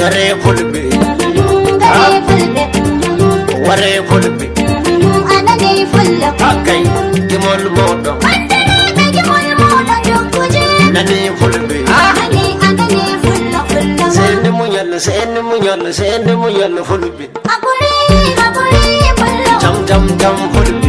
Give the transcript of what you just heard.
Gare Fulɓe. Gare Fulɓe. Ware Fulɓe. Anane Fullo. Hakkay gimol moɗon. Bandiraɓe, gimol moɗon dokkuje. Nani Fulɓe. Anane, anane Fullo, Fullo. Seni muñal, seni muñal, seni muñal, Fulɓe. Hakuri, hakuri, Fullo. Jam, jam, jam, Fulɓe.